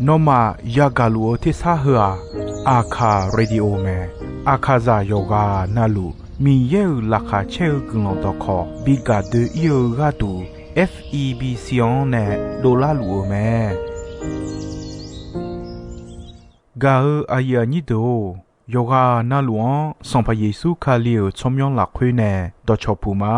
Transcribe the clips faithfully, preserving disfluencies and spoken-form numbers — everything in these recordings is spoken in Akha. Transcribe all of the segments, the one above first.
Nawmaf yagaq luf-eu tersar heu-aq, Aqkaq radio mae. Aqkaqzaq yawqghaq navluf Miqyaer-euq laqkhaq caer-eu guiqlanq dawqkawq bi gaq doe-ir-eu gharduq, F E B C-anr nae dovlar luf-eu mae. Gaq-eu aqyuif aqnyir deuq-or, yawqghaq navluf-anr Sanqpaq Yeqsur Kali-euq tsawrmyanr lafkhoer nae dawqcawq puq ma.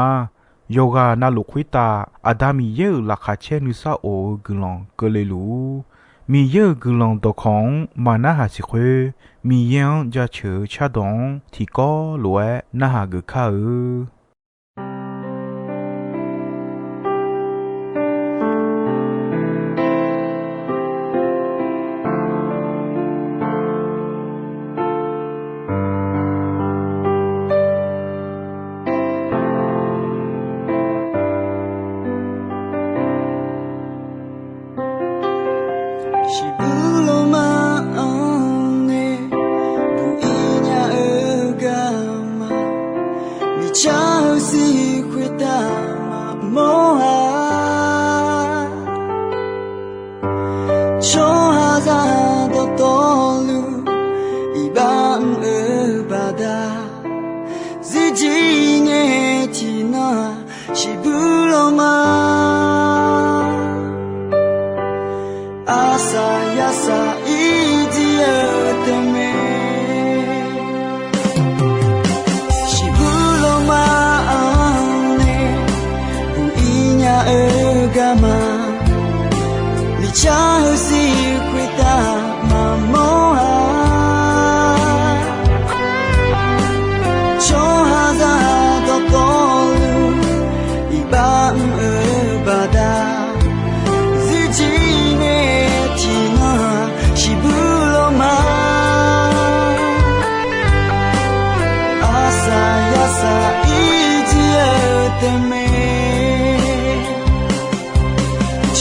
Yawqghaq navluf khoertav Aqda Miqyaer-euq laqkhaq caer nuisar of-eu guiqlanq keuvle luf-ur. Miqyaer-euq guiqlanq dawqkawq-anr maq narhaq siq khoer, Miqyaer-anr jaceuq-eu cardawq-anr tiqkawv lof-aer narhaq geuf kar-eu. Shiqbuq lawma-anr nae buq-ir nya-eu garma, miqcar-eu sir khoertav maqmawr-a. Tsawrhaqzaq dawqtawvluf iqbax mr-eu baqda, zirjir ngae tiqnan-aq, shiqbuq lawma arsaq yarsaq ir jir-eu tae mae. Shiqbuq lawma-anr nae buq-ir nya-eu garma, miqcar-eu sir khoertav maqmawr-a. Tsawrhaqzaq dawqtawvluf iqbax mr-eu baqda, zirjir ngae tiqnan-aq, shiqbuq lawma arsaq yarsaq ir jir-eu tae mae.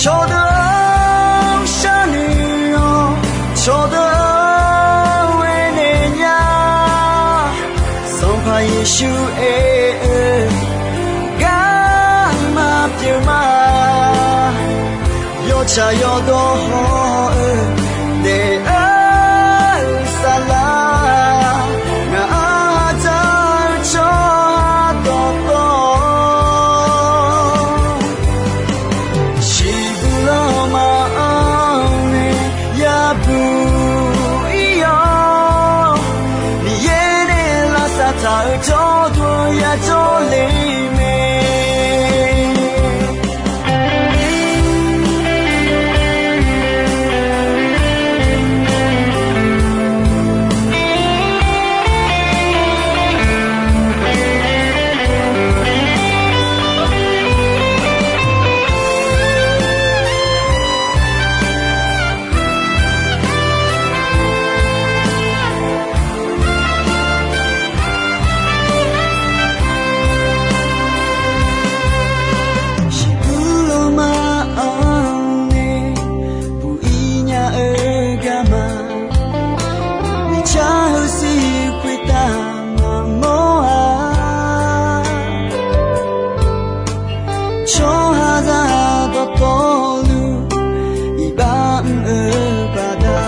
Cawqdeuq-anr sharnoeq-awq, cawqdeuq-anr aernaeq nya, Sanqpaq Yeqsur aer-eu garma pyeuf ma. Yawtsaq yawdawr haw-eu daef-eu saflar, ngaq-anr dzaq-eu tsawrhaq dawqtawv, shiqbuq lawma-anr nae yabuq ir-awr, Miqyaer nae lavsav taq-eu jawrduq yajawr le mae. Shiqbuq lawma-anr nae buq-ir nya-eu garma, miqcar-eu sir khoertav maqmawr-a. Tsawrhaqzaq dawqtawvluf iqbax mr-eu baqda,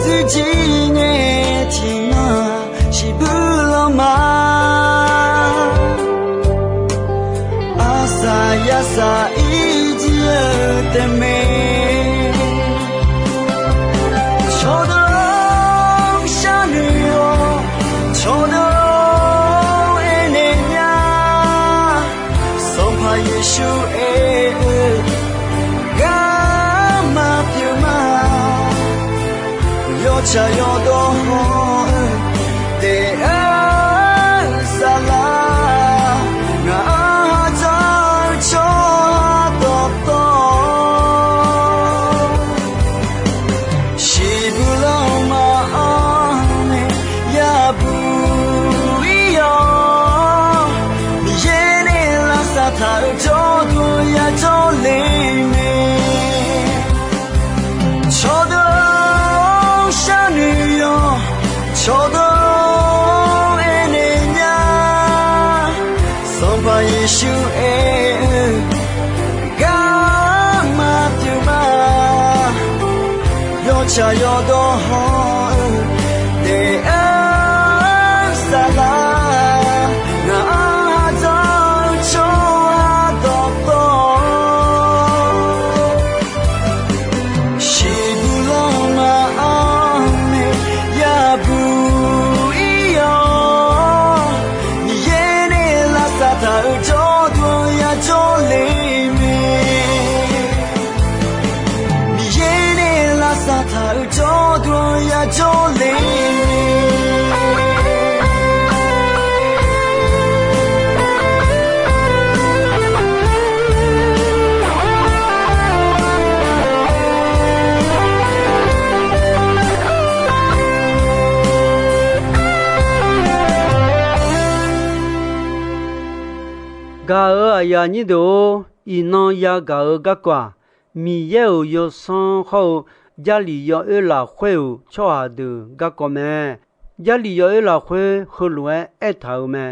zirjir ngae tiqnan-aq, shiqbuq lawma arsaq yarsaq ir jir-eu tae mae. Cawqdeuq-anr sharnoeq-awq, cawqdeuq-anr aernaeq nya, Sanqpaq Yeqsur aer-eu garma pyeuf ma. Yawtsaq yawdawr haw-eu daef-eu saflar, ngaq-anr dzaq-eu tsawrhaq dawqtawv, shiqbuq lawma-anr nae yabuq ir-awr, Miqyaer nae lavsav taq-eu jawrduq yajawr le mae. Cawqdeuq-anr sharnoeq-awq, Tsaq yawdawr hawr-eu daef-aer saflar, ngaq-anr ardawr-eu tsawrhaq dawqtawvluf, shiqbuq lanma-anr nae yabuq ir-awr, Miqyaer nae lavsav taq-euq jawrduq-anr yajawr le mae. Miqyaer nae lavsav taq-euq jawrduq-anr yajawr le mae. Gaq-euq aqyuif aqnyir deuq-or, iqnan yagaq-eu garkawv-aq, Miqyaer-euq yawsanr hawr-eu Jarlif yawoer lafkhoer-euq tsawrhaq deuq garkawv mae. Jarlif yawoer lafkhoer heulof-aer aertaq-euq mae.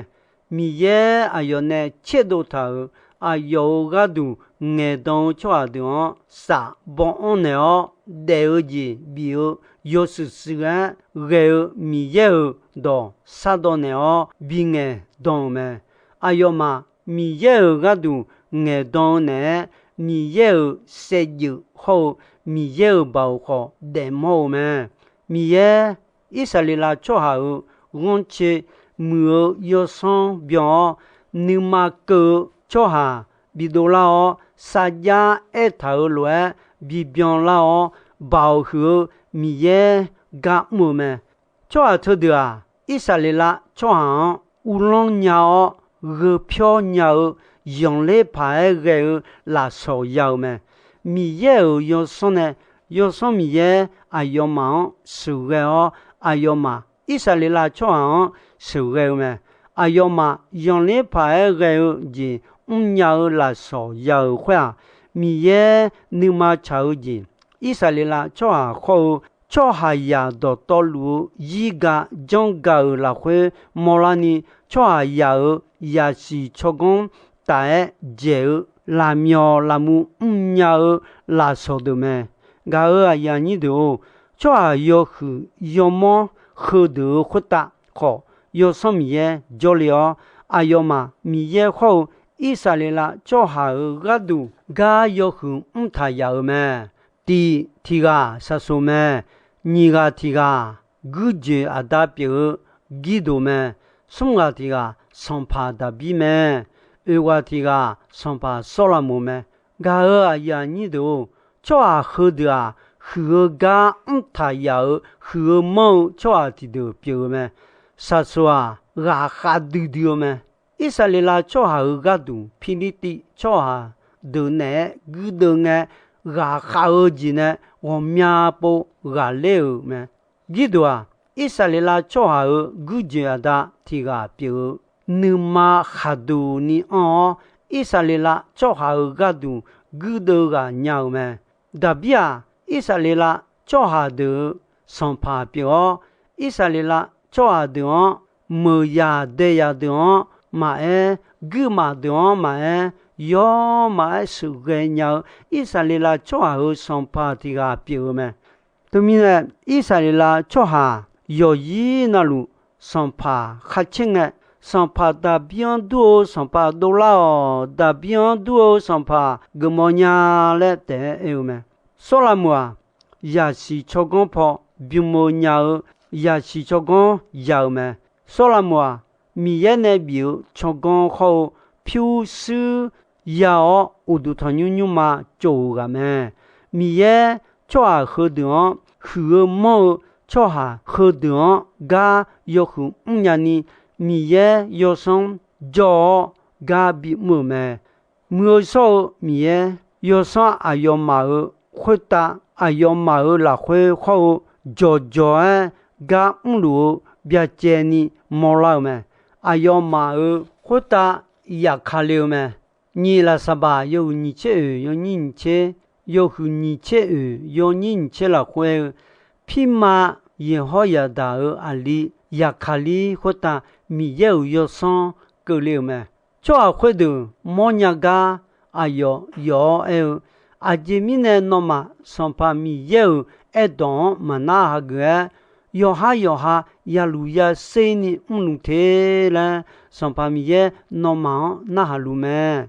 Miqyaer aqyawf nae tserdov taq-euq aqyawf-euq gharduq ngaeqdan-eu tsawrhaq deuq-anr saf baw anr naeq-awr, daef-eu jeq bif-eu yawshuif shuif-aer ghae-eu Miqyaer-euq dawq shardawv naeq-awr bingaeq dan-euq mae. Aqyawfmaf Miqyaer-euq gharduq ngaeqdan-eu naeq-aer, Miqyaer-euq saevdzeuf hawr-eu Miqyaer-euq baoq khawf daefmawr-eu mae. Miqyaer Irsaqleqlav tsawrhaq-euq ghanrcae muiq-eu yawsanr byan-awr, nuima keuv-eu tsawrhaq bidov lar-awr, sarjax aertaq-euq lof-aer bibyan lar-awr, baoq huiq-eu Miqyaer gar mr-eu mae. Tsawrhaq teudeuq-aq, Irsaqleqlav tsawrhaq-anr uvlanr nya-awr, gheu pyawr nya-eu, zanqler paq-aer ghae-eu lafsawq ya-eu mae. Miqyaer-euq yawsanr nae, yawsanr Miqyaer aqyawfmaf-anr sheuqghae-awr, aqyawfmaf Irsaqleqlav tsawrhaq-anr sheuqghae-eu mae. Aqyawfmaf zanqler paq-aer ghae-eu jeq mrnya-eu lafsawq ya-euq khoer-aq, Miqyaer nuima tsaq-eu jeq, Irsaqleqlav tsawrhaq khawr-eu tsawrhaqzaq dawqtawvluf-eu zirga janrga-euq lafkhoer mawrlarni, tsawrhaqzaq-euq zaqsiq tsawrganr taf-aer dzaeq-eu lafmyawq lafmuv mrnya-eu lafsawq deuq mae. Gaq-euq aqyuif aqnyir deuq-or, tsawrhaq yawhuiq yawmanr heudeuq-euq khoertav khawf, yawsanr Miqyaer jawrle-awr, aqyawfmaf Miqyaer khawr-eu Irsaqleqlav tsawrhaq-euq gharduq gar yawhuiq mrtaq yaf-euq mae. Tiq tiq ghaq Saqsoq mae. Nyiq ghaq tiq ghaq guirjoeq aqda pyeuf-eu Girdoq mae. Smr ghaq tiq ghaq sanqpaq Daqbir mae. Oeq ghaq tiq ghaq sanqpaq Sawrlaqmoq mae. Gaq-euq aqyuif aqnyir deuq-or, tsawrhaq heudeuq-aq, huiq-eu gar mrtaq yaf-euq huiq-eu manr-eu tsawrhaq tiqdeuq pyeuf-eu mae. Saqsoq-aq, ghaqkhav duidui-eu mae. Irsaqleqlav tsawrhaq-euq gharduq Pirlirtiv tsawrhaq deuq naeq-aer guirdeuv ngae, ghaqkhav-eu jeq nae ghawqmya pov ghaqler-euq mae. Girdoq-aq, Irsaqleqlav tsawrhaq-euq guirjoeq aqda tiq ghaq pyeuf-eu, nuima khaqduq ni anr-awr, Irsaqleqlav tsawrhaq-euq gharduq guirdeuv ghaq nya-euq mae. Daqbir-aq, Irsaqleqlav tsawrhaq deuq-euq sanqpaq pyeuf-awr, Irsaqleqlav tsawrhaq deuq-anr, meuq yaq dae yaq deuq-anr maqaer, guirmaf deuq-anr maqaer, yawr maqaer sheuqghae nya-eu Irsaqleqlav tsawrhaq-euq sanqpaq tiq ghaq pyeuf-eu mae. Teumirnae, Irsaqleqlav tsawrhaq yawqyir navluf sanqpaq khar caer ngae, sanqpaq Daqbir-anr dur-eu sanqpaq dovlar-awq, Daqbir-anr dur-eu sanqpaq geufmawf nya laer taef-aer aer-eu mae. Sawrlaqmoq-aq, zaqsiq tsawrganr paw bym-eu nya-eu zaqsiq tsawrganr ya-eu mae. Sawrlaqmoq-aq, Miqyaer nae bif-eu tsawrganr khawr-eu pyurshuir ya-awr, uqduq tanqnymr nymrma tsov-euq ghaq mae. Miqyaer tsawrhaq heudeuq-anr huiq-eu manr-eu tsawrhaq heudeuq-anr gar yawhuiq mrnya ni, Miqyaer yawsanr jawr-awr gar bimr-euq mae. Muiq-eu shawr-eu Miqyaer, yawsanr aqyawfmaf-euq khoertav, aqyawfmaf-euq lafkhoer khawr-eu jawqjawq-aer gar mrluf-eu byacaevni mawrlar-eu mae. Aqyawfmaf-euq khoertav yafkale-eu mae. Nyiq Laqsaqbaq yawhuiq nyiq tser oeq yawnyir nyiq tser, yawhuiq nyiq tser oeq yawnyir nyiq tser lafkhoer-eu, pirma Yeqhawr Yaqdaq-euq aqli Yaqkaqlir khoertav Miqyaer-euq yawsanr keuvle-euq mae. Tsawrhaq khoerdeuq mawrnya gar aqyawf yawf-awr aer-eu, Aqjeq mirnae nawmaf Sanqpaq Miqyaer-euq aerdawq-anr maqnar hageuf-aer, yawqhar yawqha yaluf yaser ni mrluf te laer, Sanqpaq Miqyaer nawmaf-anr narhaq luf mae.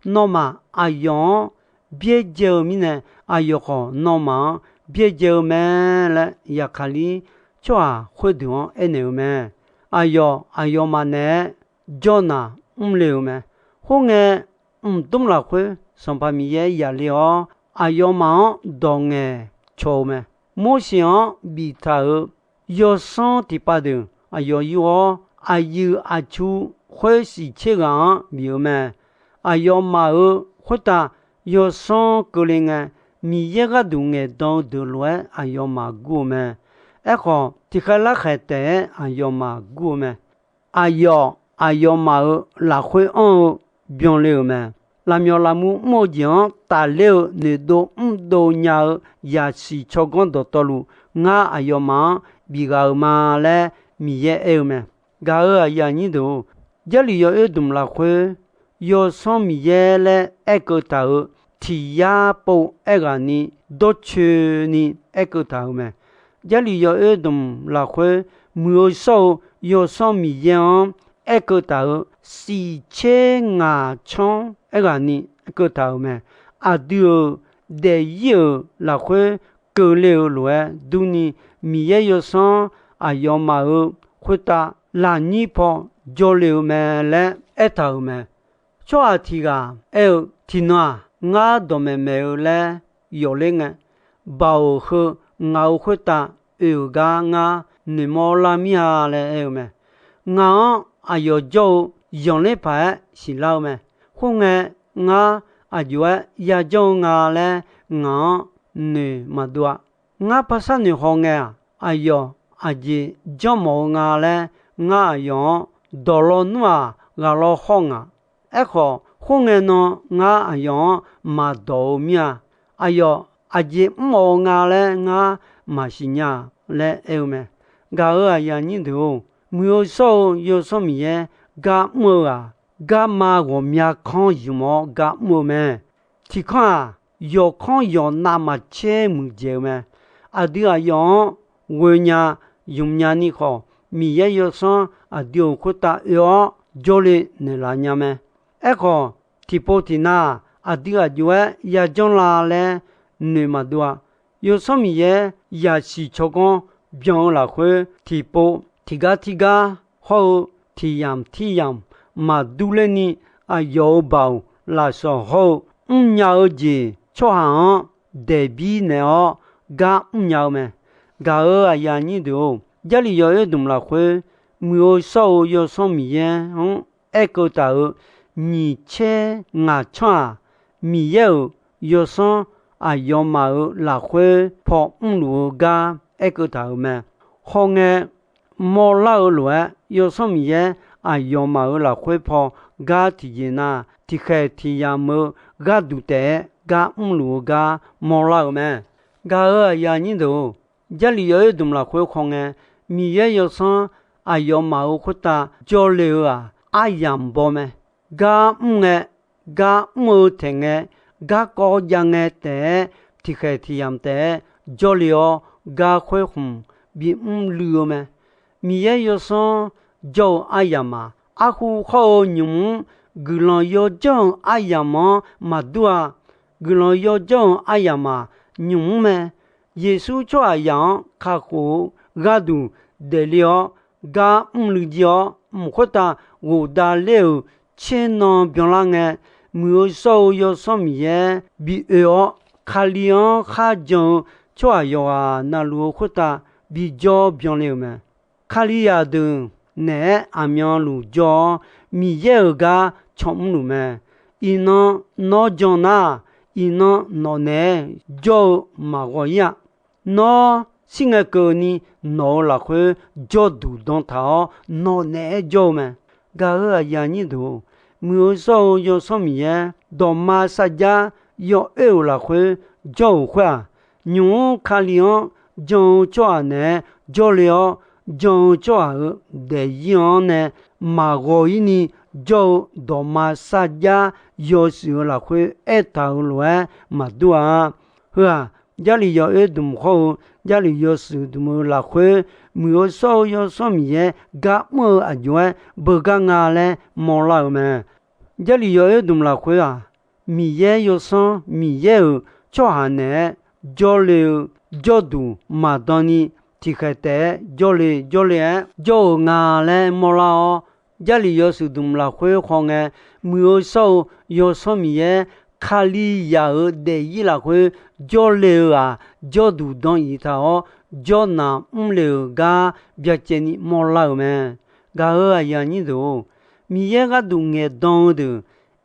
Nawmaf aqyawf-anr byaerdzae-eu mirnae, aqyawf khawf nawmaf-anr byaerdzae-eu mae laer, Yaqkaqlir tsawrhaq khoerdeuq-anr aernaeq-eu mae. Aqyawf aqyawfmaf naeq-aer jawrnaq mrle-euq mae. Khoerngae, mqdmr lafkhoer Sanqpaq Miqyaer yaqle-awr, aqyawfmaf-anr dawq ngaeq caw-eu mae. Morseq-anr biftaq-euq yawsanr tiqpav deuq aqyawf yur-awr, aqyuif aqtsu khoer siqtser ghaq-anr bif-eu mae. Aqyawfmaf-euq khoertav yawsanr keuvle ngae, Miqyaer gharduq ngaeqdan-eu deuq lof-aer aqyawfmaf gur-eu mae. Aerkhawf, tiqkhaeq larkhaeq taef-aer aqyawfmaf gur-eu mae. Aqyawf aqyawfmaf-euq lafkhoer anr-eu byanle-euq mae. Lafmyawf lafmuv mr-eu jeq-anr tafler-eu noeqdov mrdov nya-eu yaqsiq tsawrganr dawqtawvluf, ngar aqyawfmaf-anr bif ghaq-euq ma laer Miqyaer aer-eu mae. Gaq-euq aqyuif aqnyir deuq-or, Jarlif yawoer dmq lafkhoer, Yawsanr Miqyaer laer aerkeuv taq-euq tiq yar pov aerghaqni dawrcoeni aerkeuv taq-euq mae. Jarlif yawoer dmq lafkhoer, muiq-eu shawr-eu Yawsanr Miqyaer-anr aerkeuv taq-euq siqtser ngaq tsanr aerghaqni aerkeuv taq-euq mae. Aqdui-euq daefzir-euq lafkhoer keuvle-eu lof-aer durni, Miqyaer Yawsanr aqyawfmaf-euq khoertav lafnyir paw jawrle-eu mae laer aertaq-euq mae. Tsawrhaq tiq ghaq aer-eu, Tiqnan-aq, ngar dawqmaeq maeq-eu laer yawfler ngae, Baoq heu ngaq-euq khoertav oe-euq gar ngar noeqmawr lar mir-a laer aer-eu mae. Ngaq-anr aqyawf jawr-eu zanqler paq-aer siqlar-eu mae. Khoerngae, ngar aqjox-aer yajanr-eu nga laer ngaq-anr noeq maqdov-a. Ngar parsar noeq haw ngae-aq, aqyawf aqjeq janrmawf-eu nga laer ngar aqyawf-anr dawq lawnmr-aq ghaq law hawr ngaq. Aerkhawf, khoerngae nan ngar aqyawf-anr maqdawq-eu mir-a. Aqyawf aqjeq mrmawf-eu nga laer ngar maqsiq nya laer aer-eu mae. Gaq-euq aqyuif aqnyir deuq-or, muiq-eu shawr-eu Yawsanr Miqyaer gar mr-eu-aq, garma ghawqmya kanr zmq-awr gar mr-eu mae. Tiq kanr-aq, yawqkanr yawqnav maqcaer muiqdzaeq-eu mae. Aqdui aqyawf-anr ghoenya zmq nya ni khawf, Miqyaer Yawsanr aqdui-euq khoertav oe-awr jawrle naeqlaf nya mae. Aerkhawf, tiqpov tiqnav-aq, aqdui aqjox-aer yajanr la laer noeq maqdov-a. Yawsanr Miqyaer yaqsiq tsawrganr byan-eu lafkhoer, tiqpov tiqgar tirgar hawr-eu tiq yamq tir yamq maqdur ler ni, aqyawf-euq baoq lafsawq hawr-eu mrnya-eu jeq tsawrhaq-anr daeqbir naeq-awr gar mrnya-eu mae. Gaq-euq aqyuif aqnyir deuq-or, Jarlif yawoer dmq lafkhoer, muiq-eu shawr-eu Yawsanr Miqyaer-anr aerkeuv taq-euq nyiq caer ngaq tsanr-aq, Miqyaer-euq Yawsanr aqyawfmaf-euq lafkhoer paw mrluf-eu gar aerkeuv taq-euq mae. Hawngae, mawrlar-eu lof-aer Yawsanr Miqyaer aqyawfmaf-euq lafkhoer paw gar tiqjeq nar, tiqkhaeq tiq yamq-eu gharduq taef-aer gar mrluf-eu gar mawrlar-euq mae. Gaq-euq aqyuif aqnyir deuq-or, Jarlif yawoer dmq lafkhoer hawngae, Miqyaer Yawsanr aqyawfmaf-euq khoertav jawrle-eu-aq, aryamq baw mae. Gar mr ngae, gar mr-eu taeq ngae, garkawv jav ngae taef-aer, tiqkhaeq tiq yamq taef-aer jawrle-awr, gar khoer khmq bimr luiv-eu mae. Miqyaer Yawsanr jawr-eu aryamq-aq, arhu hawr-eu nymq-mr guiqlanq yawjanr-eu aryamq-anr maqdur-a. Guiqlanq yawjanr-eu aryamq-aq, nymq-mr mae. Yeqsur tsawrhaqzaq-anr kakhof-eu gharduq daefle-awr, gar mrluiv jir-awr, mq khoertav ghofdav ler-euq tser nan byanlar ngae, muiq-eu shawr-eu Yawsanr Miqyaer bi oe-awr, Kali-anr kharjan-eu tsawrhaq yawqghaq navluf-eu khoertav bijawr byanle-euq mae. Kalizaq deuq naeq-aer aqmyanluf jawr-awr, Miqyaer-euq gar can mrluf mae. Iqnan nawr jan nar, iqnan nawq naeq-aer jawr-eu maqghaw-ir-a. Nawr shir ngae keuvni nawq-euq lafkhoer jawrduq dan taq-awr, nawq naeq-aer jawr-eu mae. Gaq-euq aqyuif aqnyir deuq-or, muiq-eu shawr-eu Yawsanr Miqyaer dawqma sarjax yawoer-euq lafkhoer jawr-euq khoer-aq, nymq-mr Kali-anr jan-eu tsawrhaq naeq-aer jawrle-awr, jan-eu tsawrhaq-euq daefzir-anr nae maqghaw-ir ni jawr-eu dawqma sarjax yawshuif-eu lafkhoer aertaq-euq lof-aer maqdur-a. Heu-aq, Jarlif yawoer dmq hawr-eu Jarlif yawshuif dmq-eu lafkhoer, Muiq-eu shawr-eu Yawsanr Miqyaer gar mr-eu aqjox-aer beugar nga laer mawrlar-euq mae. Jarlif yawoer dmq lafkhoer-aq, Miqyaer Yawsanr Miqyaer-euq tsawrhaq naeq-aer jawrle-eu jawrduq maqdan ni, tiqkhaeq taef-aer jawrle jawrle-aer jawr-euq nga laer mawrlar-awr, Jarlif yawshuif dmq lafkhoer khawf ngae, Muiq-eu shawr-eu Yawsanr Miqyaer Kalizaq-euq daefzir lafkhoer jawrle-eu-aq, jawrduq dan iq taq-awr jawrnaq mrle-euq gar byacaevni mawrlar-euq mae. Gaq-euq aqyuif aqnyir deuq-or, Miqyaer gharduq ngaeqdan-eu deuq,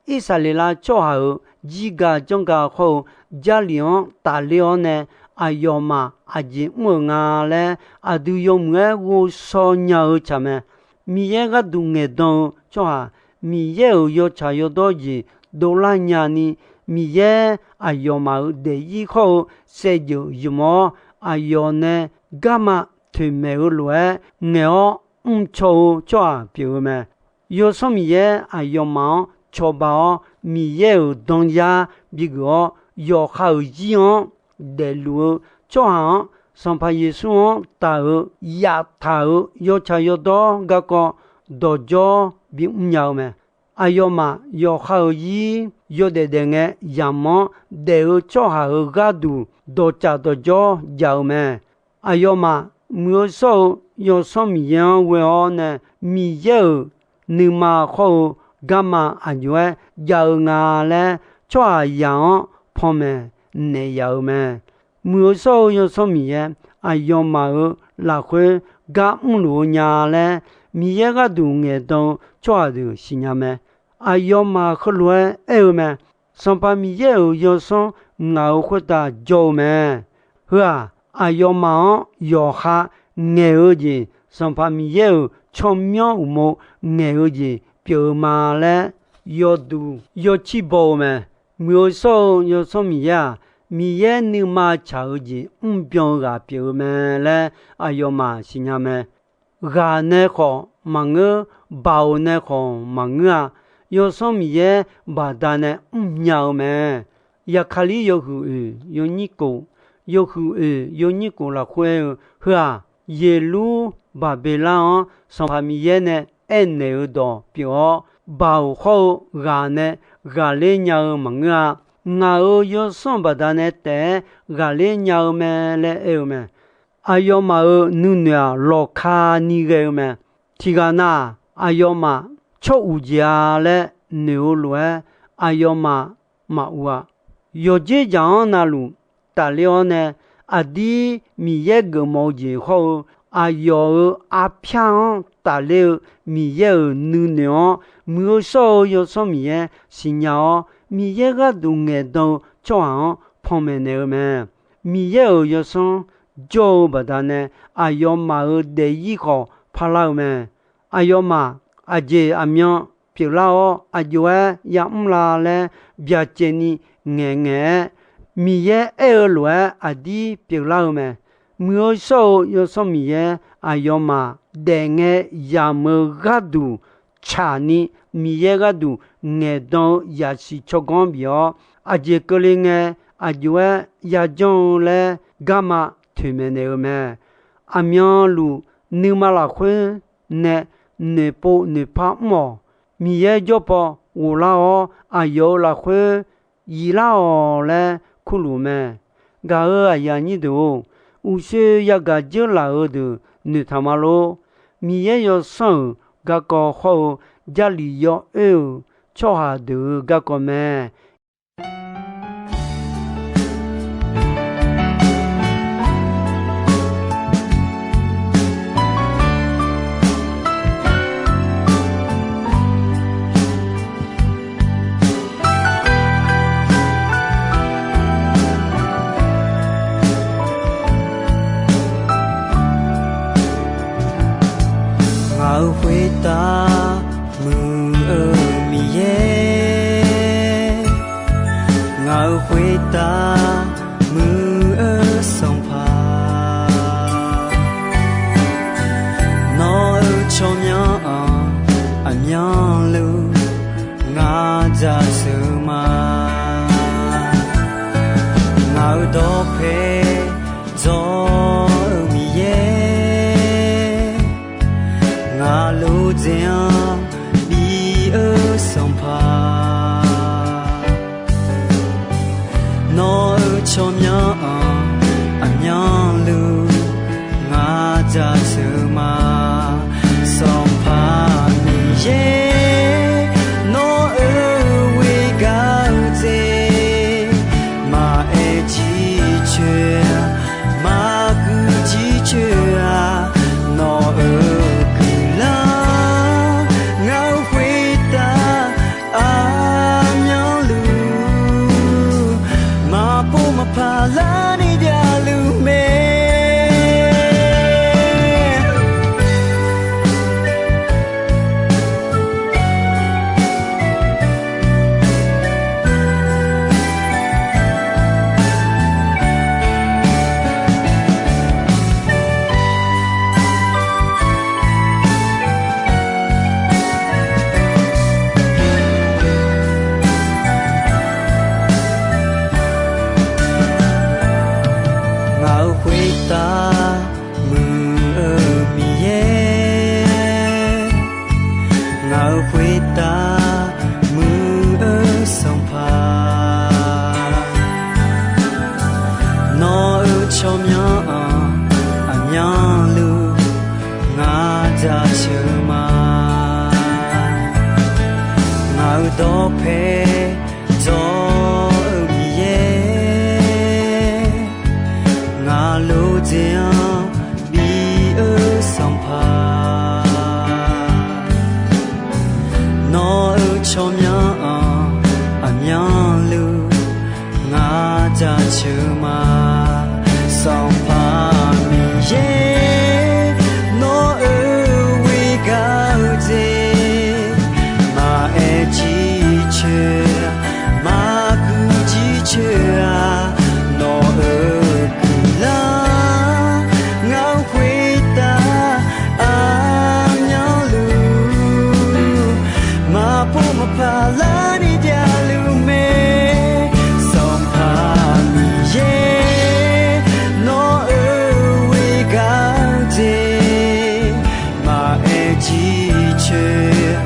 Irsaqleqlav tsawrhaq-euq jirga janrga hawr-eu Jarlif-anr tafler-awr nae, aqyawfmaf aqjeq mr-euq nga laer aqdui yawmuiq-aer ghovshaw nya-eu tsaq mae. Miqyaer gharduq ngaeqdan-eu tsawrhaq, Miqyaer-euq yawtsaq yawdawr jeq dovlar nyani, Miqyaer aqyawfmaf-euq daefzir hawr-eu saevdzeuf ymq-awr, aqyawf nae garma toeqmaeq-eu lof-aer ngaeq-awr mrcaw-eu tsawrhaq pyeuf-eu mae. Yawsanr Miqyaer aqyawfmaf-anr cawba-awr, Miqyaer-euq danyar bigeuf-awr, yawqha-euq zir-anr daefluf-eu tsawrhaq-anr, Sanqpaq Yeqsur-anr taq-euq yaftaq-euq yawtsaq yawdawr garkawv dawqdzawr bimr nya-eu mae. Aqyawfmaf yawqha-euq zir yawdaef daef ngae yamq-anr daef-eu tsawrhaq-euq gharduq dawqtsaf dawqdzawr jaq-eu mae. Aqyawfmaf Muiq-eu shawr-eu Yawsanr Miqyaer-anr ghoe-awr nae, Miqyaer-euq nuima hawr-eu garma aqjox-aer jav-eu nga laer, tsawrhaqzaq-anr panmaeq naeq yaf-eu mae. Muiq-eu shawr-eu Yawsanr Miqyaer aqyawfmaf-euq lafkhoer gar mrluf-eu nya laer, Miqyaer gharduq ngaeqdan-eu tsawrhaq deuq siqnya mae. Aqyawfmaf heulof-aer aer-eu mae. Sanqpaq Miqyaer-euq Yawsanr ngaq-euq khoertav jawr-eu mae. Heu-aq, aqyawfmaf-anr yawqha ngaeq-eu jeq, Sanqpaq Miqyaer-euq tsawrmyanr uqmov ngaeq-eu jeq pyeuf-eu ma laer yawduq yawcir baw-eu mae. Muiq-eu shawr-eu Yawsanr Miqyaer-aq, Miqyaer nuima tsaq-eu jeq mrbyan-eu ghaq pyeuf-eu mae laer aqyawfmaf siqnya mae. Ghaq nae khawf maqngeur, baoq nae khawf maqngeur-a. Yawsanr Miqyaer baqdanae mrnya-eu mae. Yaqkaqlir yawhuiq oeq yawnyir kof, yawhuiq oeq yawnyir kof lafkhoer aer-eu, Heu-aq, Yeqlurbaqbeqlar-anr Sanqpaq Miqyaer nae aernaeq-eu dawq pyeuf-awr, baoq hawr-eu ghaq nae ghaqler nya-eu maqngeur-a. Ngaq-euq Yawsanr baqdanae taef-aer ghaqler nya-eu mae laer aer-eu mae. Aqyawfmaf-euq nuinoeq-aq, lawqka ni ghae-eu mae. Tiqghaq na-aq, aqyawfmaf tsawr uq jeq-a laer noeq-eu lof-aer, aqyawfmaf maqur-a. Yawqdzer dzaq-anr navluf tafler-awr nae, aqdir Miqyaer geufmawf-eu jeq hawr-eu, aqyawf-euq arpyar-anr tafler-eu Miqyaer-euq nuinoeq-anr, Muiq-eu shawr-eu Yawsanr Miqyaer siqnya-awr, Miqyaer gharduq ngaeqdan-eu tsawrhaq-anr panmaeq naeq-eu mae. Miqyaer-euq Yawsanr jawr-eu baqdanae, aqyawfmaf-euq daefzir khawf parlar-eu mae. Aqyawfmaf aqjeq aqmyan pyeuflar-awr aqjox-aer yamr la laer byacaevni ngaeqngaeq-aer, Miqyaer aer-eu lof-aer aqdir pyeuflar-eu mae. Muiq-eu shawr-eu Yawsanr Miqyaer aqyawfmaf daefngae yamq-eu gharduq tsaqni, Miqyaer gharduq ngaeqdan-eu zaqsiq tsawrganr bif-awr, aqjeq keuvle ngae aqjox-aer yajanr-eu laer garma toeqmaeq naeq-eu mae. Aqmyanluf nuima lafkhoer nae noeqpov noeqpar mr-awq. Miqyaer jawr paw ghoflar-awr, aqyawf-euq lafkhoer yiflar-awq laer kurluf mae. Gaq-euq aqyuif aqnyir deuq-or, uqshoe yagaq dzeurlaf-eu deuq noeqtaq ma lor. Miqyaer yawsanr-euq garkawv hawr-eu Jarlif yawoer-euq tsawrhaq deuq-euq garkawv mae. Ngaq-euq khoertav muiq-eu Miqyaer, ngaq-euq khoertav muiq-eu Sanqpaq, nawq-euq tsawrmyanr-anr aqmyanluf ngaq dzaqseuq ma. Ngaq-euq dawqpae Nawq-euq tsawrmyanr-anr aqmyanluf ngaq jaceuq ma. Sanqpaq Miqyaer, nawq-euq ghoer gaq-eu jeq maqaer jircoer-a, maqguiq jircoer-a. Nawq-euq guiqlanq ngaq-euq khoertav aqmyanluf maqpov maqpaq larni javluf mae. Ngaq-euq khoertav muiq-eu Miqyaer, ngaq-euq khoertav muiq-eu Sanqpaq, nawq-euq tsawrmyanr-anr aqmyanluf ngaq jaceuq ma. Ngaq-euq dawqpae dzawr-eu Miqyaer, ngaq lof dzaeq-anr bi-eu Sanqpaq, nawq-euq tsawrmyanr-anr aqmyanluf ngaq jaceuq ma. Sanqpaq Miqyaer, nawq-euq ghoer gaq-eu jeq maqaer jircoer-a, maqguiq jircoer-a. Nawq-euq guiqlanq ngaq-euq khoertav aqmyanluf maqpov maqpaq larni javluf mae. Sanqpaq Miqyaer, nawq-euq ghoer gaq-eu jeq maqaer jircoer,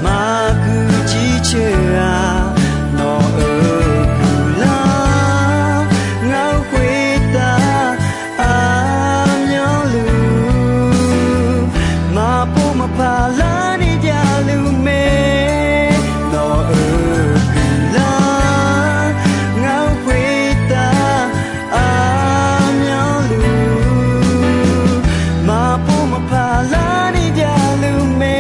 maqguiq jircoer-a. Nawq-euq guiqlanq ngaq-euq khoertav aqmyanluf maqpov maqpaq larni javluf mae. Nawq-euq guiqlanq ngaq-euq khoertav aqmyanluf maqpov maqpaq larni javluf mae.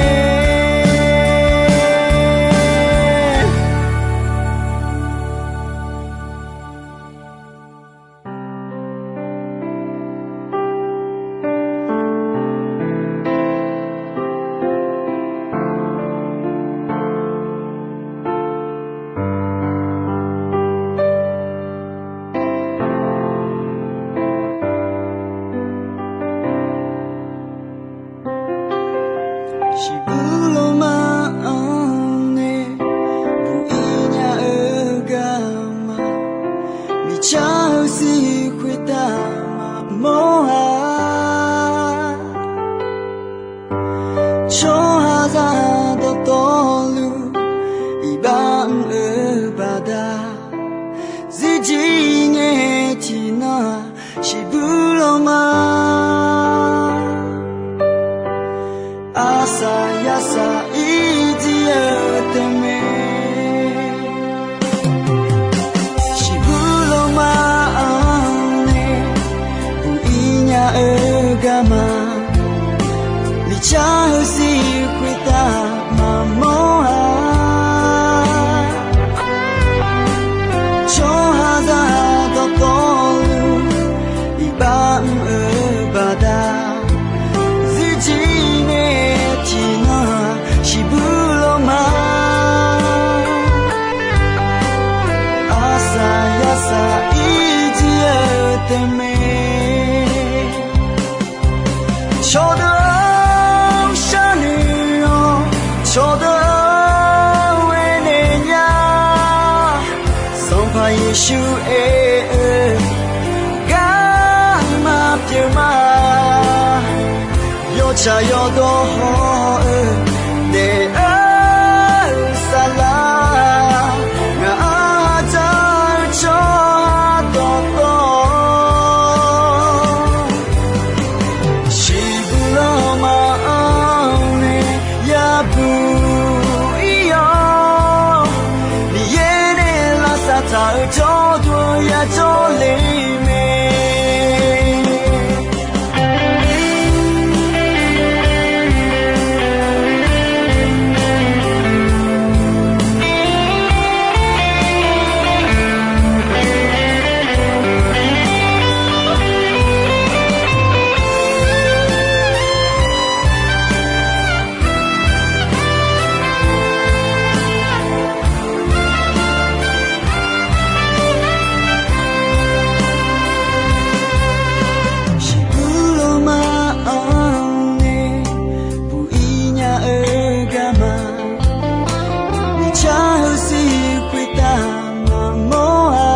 Shiqbuq lawma-anr nae buq-ir nya-eu garma, miqcar-eu zir khoertav maqmawr-a. Tsawrhaqzaq dawqtawvluf iqbax mr-eu baqda, zirjir ngae tiqnan-aq shiqbuq lawma. Arsaq yarsaq irjir-eu tae mae. Shiqbuq lawma-anr nae buq-ir nya-eu garma, miqcar-eu zir khoertav maqmawr-a. Tsawrhaqzaq dawqtawvluf iqbax mr-eu baqda, zirjir ngae tiqnan-aq shiqbuq lawma. Arsaq yarsaq irjir-eu tae mae. Cawqdeuq-anr sharnoeq-awr, cawqdeuq-anr aernaeq nya. Sanqpaq Yeqsur aer-eu garma pyeuf ma. Yawtsaq yawdawr haw-eu daef-eu saflar, ngaq-anr hadzaq-eu tsawrhaq jawrle mae. Shiqbuq lanma-anr nae buq-ir nya-eu garma, miqcar heusiq khoertav maqmawr-a.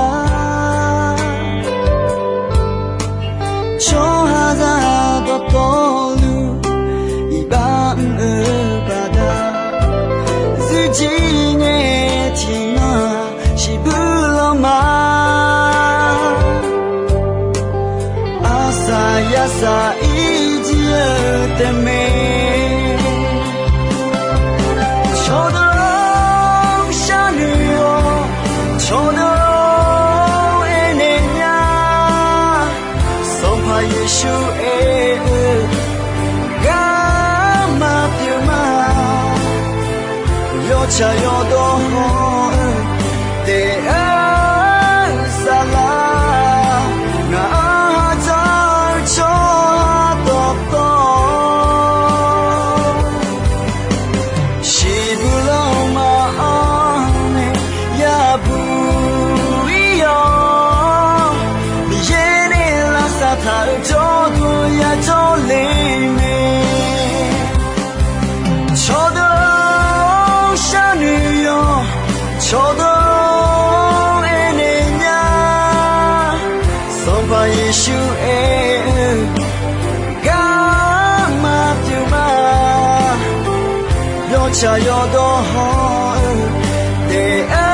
Tsawrhaqzaq dawqtawvluf iqbax mr-eu baqda, zuirjir ngae tiqnan-aq shiqbuq lanma. Arsaq yarsaq irjir-eu taef mae. Cawqdeuq-or, sharnoeq-awq. Cawqdeuq-or, aernaeq nya. Sanqpaq Yeqsur aer-eu garma pyeuf ma. Yawtsaq yawdawr haw-eu daef-eu saflar, ngaq-anr ha dzar-eu tsawrhaq dawqtawv, shiqbuq lanma-anr nae yabuq-ir-awq. Miqyaer nae lavsav taq-euq jawrduq yajawr le mae. Cawqdeuq-or, sharnoeq-awq. Cawqdeuq-or, aernaeq nya. Sanqpaq Yeqsur aer-eu garma pyeuf ma. Yawtsaq yawdawr haw-eu daef-eu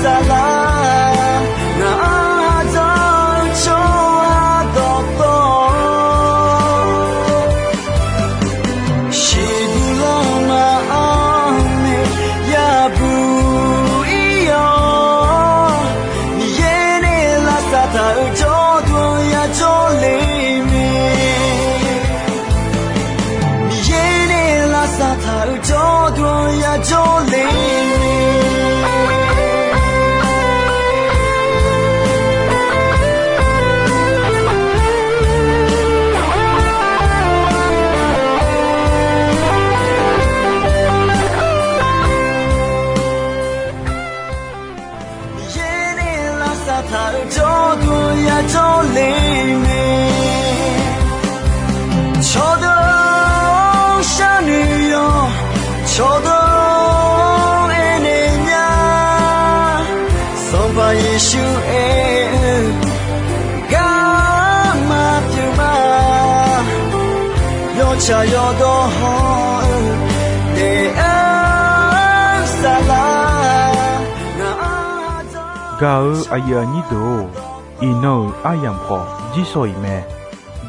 saflar, ngaq-anr ha dzar-eu tsawrhaq dawqtawv, shiqbuq lanma-anr nae yabuq-ir-awq. Miqyaer nae lavsav taq-euq jawrduq yajawr le mae. Miqyaer nae lavsav taq-euq jawrduq yajawr le mae. Miqyaer nae lavsav taq-euq jawrduq yajawr le mae. Cawqdeuq-or, sharnoeq-awq. Cawqdeuq-or, aernaeq nya. Sanqpaq Yeqsur aer-eu garma pyeuf ma. Yawtsaq yawdawr haw-eu daef-eu saflar, ngaq-anr ha dzar-eu. Gaq-euq aqyuif aqnyir deuq-or, iqnan-euq aryamq khawf jirsawq iq mae.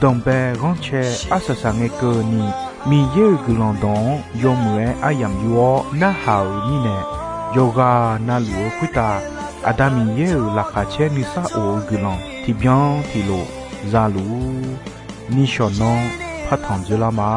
Danqbae ghanrcae arsaq saq ngae keuvni, Miqyaer-euq guiqlanq dawq-anr yawmuiq-aer aryamq yur-awr narhaq-euq mirnae, yawqghaq navluf-eu khoertav Aqda Miqyaer-euq laqkhaq caer nuisar of-eu guiqlanq tiqbyan tiqlof za luf-ur. Nishawq nanr partanq dzoerlar ma.